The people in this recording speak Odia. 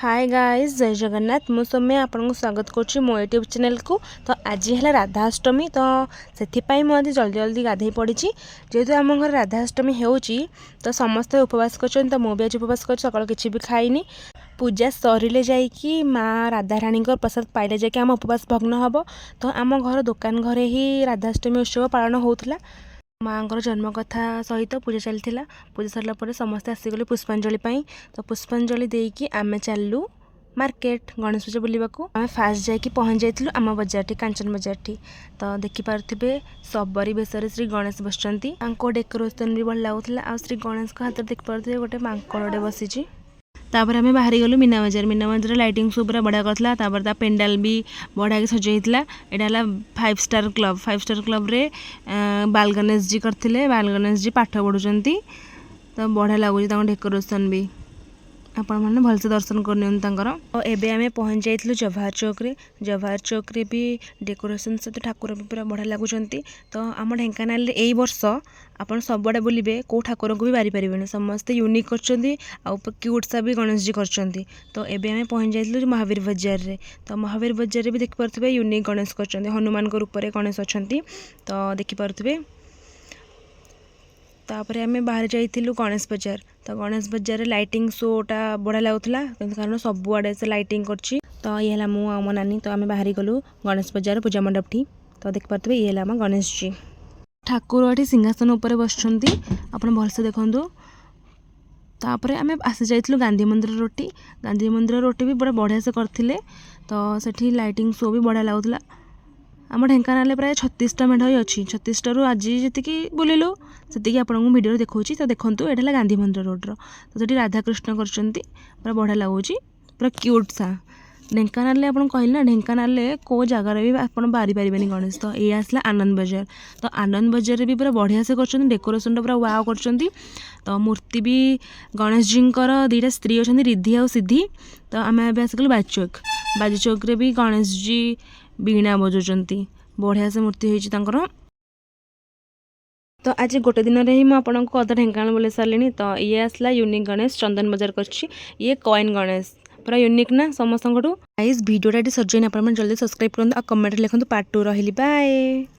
ହାଏ ଗାଇସ୍, ଜୟ ଜଗନ୍ନାଥ। ମୁଁ ସୌମ୍ୟା, ଆପଣଙ୍କୁ ସ୍ୱାଗତ କରୁଛି ମୋ ୟୁଟ୍ୟୁବ୍ ଚ୍ୟାନେଲ୍କୁ। ତ ଆଜି ହେଲା ରାଧାଷ୍ଟମୀ, ତ ସେଥିପାଇଁ ମୁଁ ଆଜି ଜଲ୍ଦି ଜଲ୍ଦି ଗାଧେଇ ପଡ଼ିଛି। ଯେହେତୁ ଆମ ଘରେ ରାଧାଷ୍ଟମୀ ହେଉଛି, ତ ସମସ୍ତେ ଉପବାସ କରିଛନ୍ତି, ତ ମୁଁ ବି ଆଜି ଉପବାସ କରିଛି। ସକାଳୁ କିଛି ବି ଖାଇନି। ପୂଜା ସରିଲେ ଯାଇକି, ମା ରାଧାରାଣୀଙ୍କ ପ୍ରସାଦ ପାଇଲେ ଯାଇକି ଆମ ଉପବାସ ଭଗ୍ନ ହେବ। ତ ଆମ ଘର ଦୋକାନ ଘରେ ହିଁ ରାଧାଷ୍ଟମୀ ଉତ୍ସବ ପାଳନ ହେଉଥିଲା। ମାଆଙ୍କର ଜନ୍ମ କଥା ସହିତ ପୂଜା ଚାଲିଥିଲା। ପୂଜା ସରିଲା ପରେ ସମସ୍ତେ ଆସିଗଲେ ପୁଷ୍ପାଞ୍ଜଳି ପାଇଁ। ତ ପୁଷ୍ପାଞ୍ଜଳି ଦେଇକି ଆମେ ଚାଲିଲୁ ମାର୍କେଟ ଗଣେଶ ପୂଜା ବୁଲିବାକୁ। ଆମେ ଫାଷ୍ଟ ଯାଇକି ପହଞ୍ଚି ଯାଇଥିଲୁ ଆମ ବଜାରଠି, କାଞ୍ଚନ ବଜାରଠି। ତ ଦେଖିପାରୁଥିବେ, ଶବରୀ ବେଶରେ ଶ୍ରୀ ଗଣେଶ ବସିଛନ୍ତି। ତାଙ୍କ ଡେକୋରେସନ୍ ବି ଭଲ ଲାଗୁଥିଲା। ଆଉ ଶ୍ରୀ ଗଣେଶଙ୍କ ହାତରେ ଦେଖିପାରୁଥିବେ, ଗୋଟେ ମାଙ୍କଡ଼ଟେ ବସିଛି। ତାପରେ ଆମେ ବାହାରି ଗଲୁ ମୀନା ବଜାର। ମୀନା ବଜାର ଲାଇଟିଂ ସବୁ ପୁରା ବଢ଼ିଆ କରିଥିଲା। ତାପରେ ତା ପେଣ୍ଡାଲ ବି ବଢ଼ିଆକି ସଜେଇ ହେଇଥିଲା। ଏଇଟା ହେଲା five star club. Five star କ୍ଲବ୍ରେ ବାଲ ଗଣେଶଜୀ କରିଥିଲେ। ବାଲ ଗଣେଶଜୀ ପାଠ ପଢ଼ୁଛନ୍ତି। ତ ବଢ଼ିଆ ଲାଗୁଛି ତାଙ୍କ ଡେକୋରେସନ୍ ବି। ଆପଣମାନେ ଭଲସେ ଦର୍ଶନ କରିନିଅନ୍ତୁ ତାଙ୍କର। ତ ଏବେ ଆମେ ପହଞ୍ଚି ଯାଇଥିଲୁ ଜବାହର ଚୌକରେ। ଜବାହର ଚୌକରେ ବି ଡେକୋରେସନ୍ ସହିତ ଠାକୁର ବି ପୁରା ବଢ଼ିଆ ଲାଗୁଛନ୍ତି। ତ ଆମ ଢେଙ୍କାନାଳରେ ଏଇ ବର୍ଷ ଆପଣ ସବୁଆଡ଼େ ବୁଲିବେ, କେଉଁ ଠାକୁରଙ୍କୁ ବି ବାରିପାରିବେନି। ସମସ୍ତେ ୟୁନିକ୍ କରିଛନ୍ତି ଆଉ କ୍ୟୁଟ୍ ସା ବି ଗଣେଶଜୀ କରିଛନ୍ତି। ତ ଏବେ ଆମେ ପହଞ୍ଚି ଯାଇଥିଲୁ ମହାବୀର ବଜାରରେ। ତ ମହାବୀର ବଜାରରେ ବି ଦେଖିପାରୁଥିବେ, ୟୁନିକ୍ ଗଣେଶ କରିଛନ୍ତି। ହନୁମାନଙ୍କ ରୂପରେ ଗଣେଶ ଅଛନ୍ତି, ତ ଦେଖିପାରୁଥିବେ। ତାପରେ ଆମେ ବାହାରି ଯାଇଥିଲୁ ଗଣେଶ ବଜାର। ତ ଗଣେଶ ବଜାରରେ ଲାଇଟିଂ ଶୋଟା ବଢ଼ିଆ ଲାଗୁଥିଲା, କାରଣ ସବୁଆଡ଼େ ସେ ଲାଇଟିଂ କରିଛି। ତ ଇଏ ହେଲା ମୁଁ ଆଉ ମୋ ନାନୀ। ତ ଆମେ ବାହାରି ଗଲୁ ଗଣେଶ ବଜାର ପୂଜା ମଣ୍ଡପଠି। ତ ଦେଖିପାରୁଥିବେ, ଇଏ ହେଲା ଆମ ଗଣେଶଜୀ। ଠାକୁର ଏଠି ସିଂହାସନ ଉପରେ ବସିଛନ୍ତି, ଆପଣ ଭଲସେ ଦେଖନ୍ତୁ। ତାପରେ ଆମେ ଆସି ଯାଇଥିଲୁ ଗାନ୍ଧୀ ମନ୍ଦିର ରୋଡ୍‌ଠି। ଗାନ୍ଧୀ ମନ୍ଦିର ରୋଡ୍‌ଠି ବି ପୁରା ବଢ଼ିଆ ସେ କରିଥିଲେ। ତ ସେଠି ଲାଇଟିଂ ଶୋ ବି ବଢ଼ିଆ ଲାଗୁଥିଲା। ଆମ ଢେଙ୍କାନାଳରେ ପ୍ରାୟ 36ଟା ମେଢ଼ ହିଁ ଅଛି। 36ଟାରୁ ଆଜି ଯେତିକି ବୁଲିଲୁ, ସେତିକି ଆପଣଙ୍କୁ ଭିଡ଼ିଓରେ ଦେଖାଉଛି। ତ ଦେଖନ୍ତୁ, ଏଇଟା ହେଲା ଗାନ୍ଧୀ ମନ୍ଦିର ରୋଡ଼ର। ତ ସେଠି ରାଧାକୃଷ୍ଣ କରିଛନ୍ତି, ପୁରା ବଢ଼ିଆ ଲାଗୁଛି, ପୁରା କ୍ୟୁଟ୍ ସା। ଢେଙ୍କାନାଳରେ ଆପଣ କହିଲେ ନା, ଢେଙ୍କାନାଳରେ କେଉଁ ଜାଗାରେ ବି ଆପଣ ବାରିପାରିବେନି ଗଣେଶ। ତ ଇଏ ଆସିଲା ଆନନ୍ଦ ବଜାର। ତ ଆନନ୍ଦ ବଜାରରେ ବି ପୁରା ବଢ଼ିଆ ସେ କରିଛନ୍ତି। ଡେକୋରେସନଟା ପୁରା ୱାଓ କରିଛନ୍ତି। ତ ମୂର୍ତ୍ତି ବି, ଗଣେଶଜୀଙ୍କର ଦୁଇଟା ସ୍ତ୍ରୀ ଅଛନ୍ତି, ରିଦ୍ଧି ଆଉ ସିଦ୍ଧି। ତ ଆମେ ଏବେ ଆସିଗଲୁ ବାଜିଚୌକ। ବାଜିଚୌକରେ ବି ଗଣେଶଜୀ ବୀଣା ବଜାଉଛନ୍ତି। ବଢ଼ିଆ ସେ ମୂର୍ତ୍ତି ହେଇଛି ତାଙ୍କର। ତ ଆଜି ଗୋଟେ ଦିନରେ ହିଁ ମୁଁ ଆପଣଙ୍କୁ ଅଧା ଢେଙ୍କାନାଳ ବୁଲେଇ ସାରିଲିଣି। ତ ଇଏ ଆସିଲା ୟୁନିକ୍ ଗଣେଶ, ଚନ୍ଦନ ବଜାର କରିଛି। ଇଏ କଏନ୍ ଗଣେଶ, ପୁରା ୟୁନିକ୍ ନା ସମସ୍ତଙ୍କଠୁ। ଗାଇସ୍, ଭିଡ଼ିଓଟା ଏଠି ସରିଯାଇନି। ଆପଣମାନେ ଜଲ୍ଦି ସବସ୍କ୍ରାଇବ୍ କରନ୍ତୁ ଆଉ କମେଣ୍ଟରେ ଲେଖନ୍ତୁ ପାର୍ଟ 2। ରହିଲି, ବାଏ।